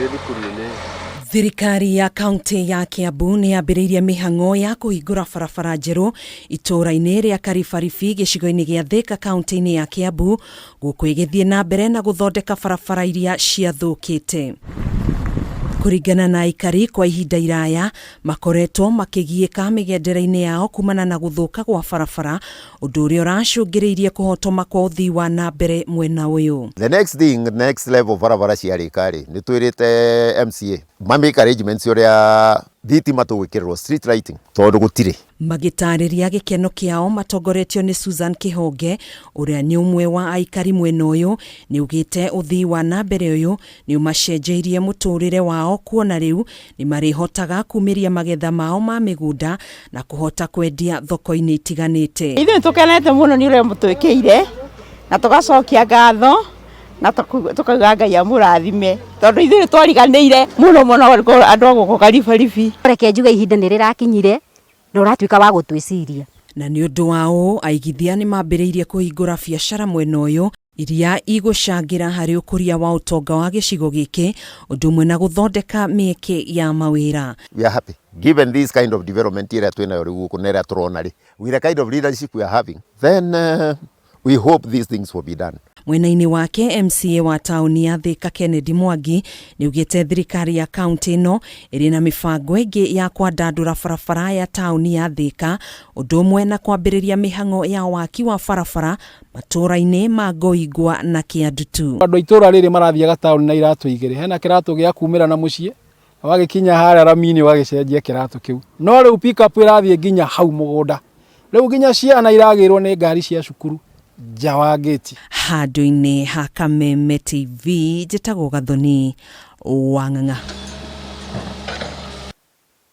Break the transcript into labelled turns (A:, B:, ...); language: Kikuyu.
A: Ĩrĩ thukuru-inĩ.
B: Thirikari ya kaunti ya Kiambu nĩ yambĩrĩirie mĩhang'o ya kũhingũra barabara njerũ itũũra-inĩ rĩa Karibaribi gĩcigo-inĩ gĩa Thĩka kaunti-inĩ ya Kiambu gũkũ ĩgĩthiĩ na mbere na gũthondeka barabara iria ciathũkĩte. Kũringana na aikari, kwa ihinda iraya makoretwo makĩgiĩka mĩgendere-inĩ yao kumana na gũthũka gwa barabara, ũndũ ũrĩa ũracũngĩrĩirie kũhotoma kwa ũthii wa na mbere mwena ũyũ.
C: The next thing, next level barabara ciarĩka rĩ, nĩ twĩrĩte MCA ma make arrangements ũrĩa thitima tũgwĩkĩrĩrwo street lighting tondũ gũtirĩ.
B: Magĩtarĩria gĩkeno kĩao matongoretio nĩ Susan Kĩhonge ũrĩa nĩ ũmwe wa aikari mwena ũyũ, nĩaugĩte ũthii wa na mbere ũyũ nĩ ũmacenjeirie mũtũrĩre wao kuona rĩu nĩ marĩhotaga kumĩria magetha mao ma mĩgũnda na kũhota kwendia thoko-inĩ itiganĩte.
D: Ithuĩ nĩ tũkenete mũno nĩ ũrĩa mũtwĩkĩire na tũgacokia ngatho na tũkauga Ngai amũrathime tondũ ithuĩ nĩ twariganĩire mũno mũno andũ a gũkũ Karibaribi.
E: Reke njuge ihinda nĩ rĩrakinyire na ũratuĩka wa gũtwĩciria.
B: Na nĩ ũndũ wa ũũ aigithia nĩ mambĩrĩirie kũhingũra biacara mwena ũyũ iria igũcangĩra harĩ ũkũria wa ũtonga wa gĩcigo gĩkĩ ũndũ ũmwe na gũthondeka mĩeke ya mawĩra.
C: We are happy given this kind of development ĩrĩa twĩnayo rĩu gũkũ na ĩrĩa tũrona rĩ, with the kind of leadership we are having, then we hope these things will be done.
B: Mwena-inĩ wake MCA wa taũni ya Thĩka Kennedy Mwangi nĩaugĩte thirikari ya kaunti ĩno ĩrĩ na mĩbango ĩngĩ ya kwandandũra barabara ya taũni ya Thĩka ũndũ ũmwe na kwambĩrĩria mĩhang'o ya waki wa barabara matũũra-inĩ ma Ngoingwa na Kĩandutu.
F: Andũ a itũũra rĩrĩ marathiaga taũni na iratũ igĩrĩ, hena kĩratũ gĩa kumĩra na mũciĩ, wagĩkinya harĩa rami-inĩ ũgagĩcenjia kĩratũ kĩu. No rĩu pick up ĩrathiĩ nginya hau mũgũnda. Rĩu nginya ciana iragĩrwo nĩ ngari cia cukuru nja wa ngĩti.
B: Handũ-inĩ ha Kameme TV, njĩtagwo Gathoni Wang'ang'a.